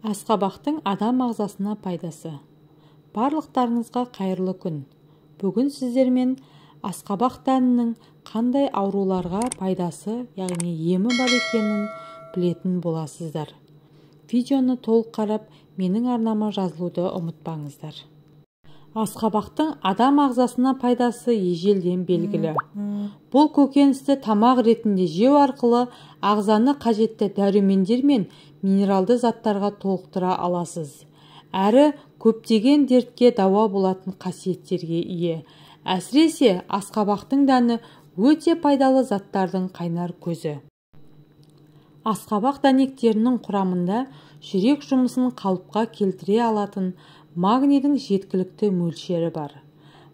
Асқабақтың адам ағзасына пайдасы. Барлықтарыңызға қайырлы күн. Бүгін сіздермен асқабақ дәнінің қандай ауруларға пайдасы, яғни емі бар екенін білетін боласыздар. Видеоны толық қарап, менің арнама жазылуды ұмытпаңыздар. Асқабақтың адам ағзасына пайдасы ежелден белгілі. Бұл көкөністі тамақ ретінде жеу арқылы ағзаны қажетті дәрумендер мен минералды заттарға толықтыра аласыз. Әрі көптеген дертке дауа болатын қасиеттерге ие. Әсіресе асқабақтың дәні өте пайдалы заттардың қайнар көзі. Асқабақ дәнектерінің құрамында жүрек жұмысын қалыпқа келтіре алатын магнийдің жеткілікті мөлшері бар.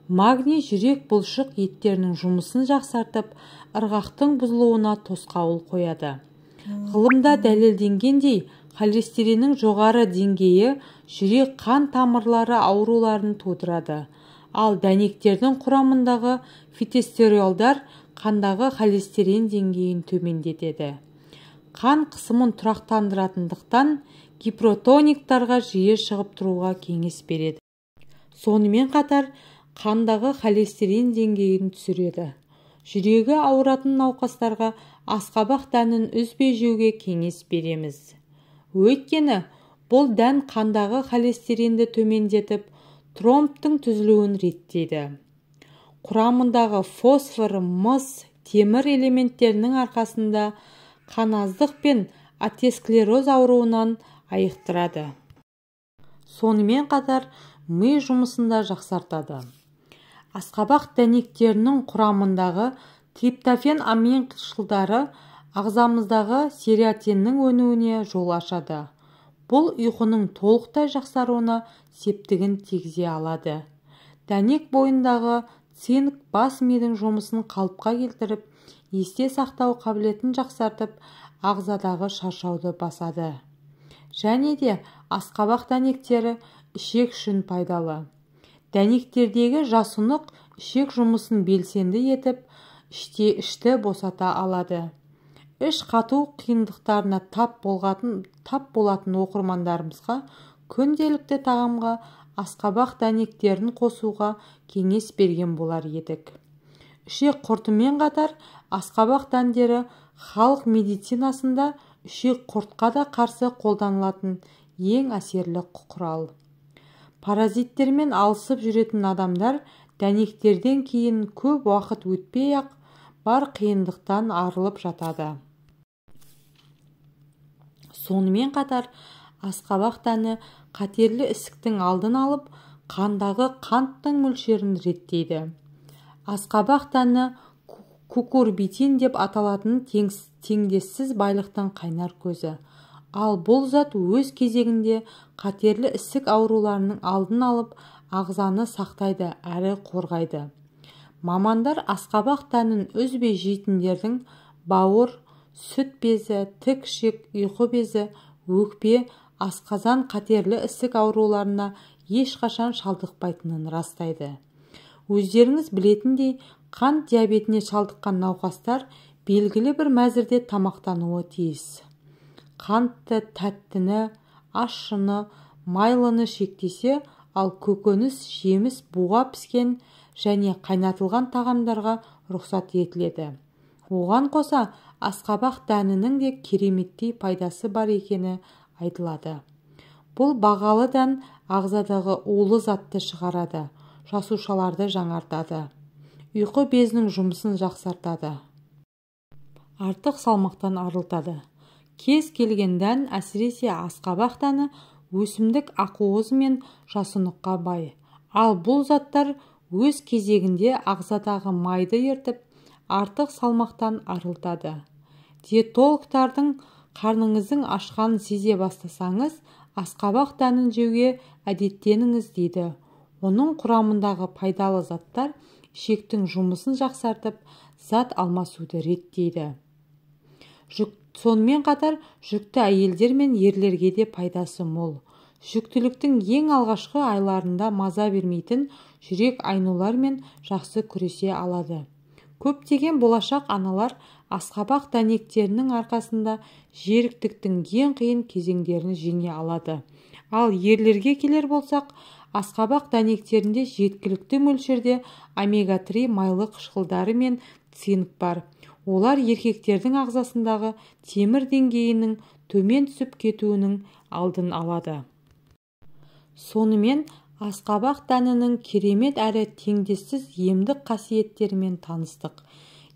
Магний жүрек бұлшық еттерінің жұмысын жақсартып, ырғақтың бұзылуына тосқауыл қояды. Ғылымда дәлелденгендей, холестериннің жоғары деңгейі жүрек қан тамырлары ауруларын тудырады. Ал дәнектердің құрамындағы фитостеролдар қандағы холестерин деңгейін төмендетеді. Қан қысымын тұрақтандыратындықтан гипертониктарға жиі шығып тұруға кеңес береді. Сонымен қатар қандағы холестерин деңгейін түсіреді. Жүрегі ауыратын науқастарға асқабақ дәнін үзбей жеуге кеңес береміз. Өйткені бұл дән қандағы холестеринді төмендетіп, тромбтың түзілуін реттейді. Құрамындағы фосфор, мыс, темір элементтерінің арқасында қаназдық пен атеросклероз ауруынан айықтырады. Сонымен қатар ми жұмысын да жақсартады. Асқабақ дәнектерінің құрамындағы триптофен аминқышқылдары ағзамыздағы серотиннің өнуіне жол ашады. Бұл ұйқының толықтай жақсаруына септігін тигізе алады. Дәнек бойындағы цинк бас мидың жұмысын қалыпқа келтіріп, есте сақтау қабілетін жақсартып, ағзадағы шаршауды басады. Және де асқабақ дәнектері ішек үшін пайдалы. Дәнектердегі жасұнық ішек жұмысын белсенді етіп, ішті босата алады. Іш қату қиындықтарына тап болатын оқырмандарымызға күнделікті тағамға асқабақ дәнектерін қосуға кеңес берген болар едік. Ішек құртымен қатар асқабақ дәндері халық медицинасында ішек құртқа да қарсы қолданылатын ең әсерлі құрал. Паразиттермен алысып жүретін адамдар дәнектерден кейін көп уақыт өтпей-ақ бар қиындықтан арылып жатады. Сонымен қатар асқабақ дәні қатерлі ісіктің алдын алып, қандағы қанттың мөлшерін реттейді. Асқабақ дәні кукурбитин деп аталатын теңдессіз байлықтың қайнар көзі. Ал бұл зат өз кезегінде қатерлі ісік ауруларының алдын алып, ағзаны сақтайды әрі қорғайды. Мамандар асқабақ дәнін үзбей жейтіндердің бауыр, сүт безі, тік ішек, ұйқы безі, өкпе, асқазан қатерлі ісік ауруларына ешқашан шалдықпайтынын растайды. Өздеріңіз білетіндей, қант диабетіне шалдыққан науқастар белгілі бір мәзірде тамақтануы тиіс. Қантты, тәттіні, ащыны, майлыны шектесе, ал көкөніс, жеміс, буға піскен және қайнатылған тағамдарға рұқсат етіледі. Оған қоса асқабақ дәнінің де кереметтей пайдасы бар екені айтылады. Бұл бағалы дән ағзадағы улы затты шығарады, жасушаларды жаңартады, ұйқы безінің жұмысын жақсартады, артық салмақтан арылтады. Кез келген дән, әсіресе асқабақ дәні, өсімдік ақуызы мен жасұныққа бай. Ал бұл заттар өз кезегінде ағзадағы майды ертіп, артық салмақтан арылтады. Диетологтардың қарныңыздың ашқанын сезе бастасаңыз, асқабақ дәнін жеуге әдеттеніңіз дейді. Оның құрамындағы пайдалы заттар ішектің жұмысын жақсартып, зат алмасуды реттейді. Сонымен қатар жүкті әйелдер мен ерлерге де пайдасы мол. Жүктіліктің ең алғашқы айларында маза бермейтін жүрек айнулармен жақсы күресе алады. Көптеген болашақ аналар асқабақ дәнектерінің арқасында жеріктіктің ең қиын кезеңдерін жеңе алады. Ал ерлерге келер болсақ, асқабақ дәнектерінде жеткілікті мөлшерде омега-3 майлы қышқылдары мен цинк бар. Олар еркектердің ағзасындағы темір деңгейінің төмен түсіп кетуінің алдын алады. Сонымен, асқабақ дәнінің керемет әрі теңдессіз емдік қасиеттерімен таныстық.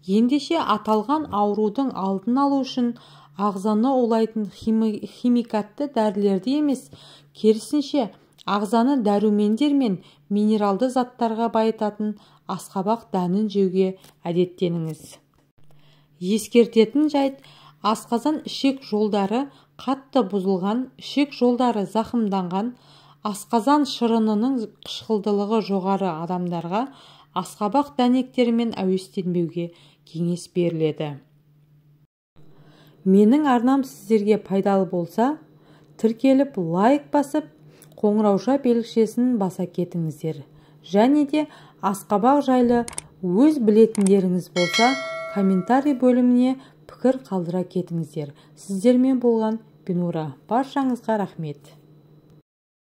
Ендеше аталған аурудың алдын алу үшін ағзаны улайтын химикатты дәрілерді емес, керісінше ағзаны дәрумендер мен минералды заттарға байытатын асқабақ дәнін жеуге әдеттеніңіз. Ескертетін жайт, асқазан ішек жолдары қатты бұзылған, ішек жолдары зақымданған, асқазан шырынының қышқылдылығы жоғары адамдарға асқабақ дәнектерімен әуестенбеуге кеңес беріледі. Менің арнам сіздерге пайдалы болса, тіркеліп, лайк басып, қоңырауша белгішесін баса кетіңіздер. Және де асқабақ жайлы өз білетіндеріңіз болса, комментарий бөліміне пікір қалдыра кетіңіздер. Сіздермен болған Бинура. Баршаңызға рахмет.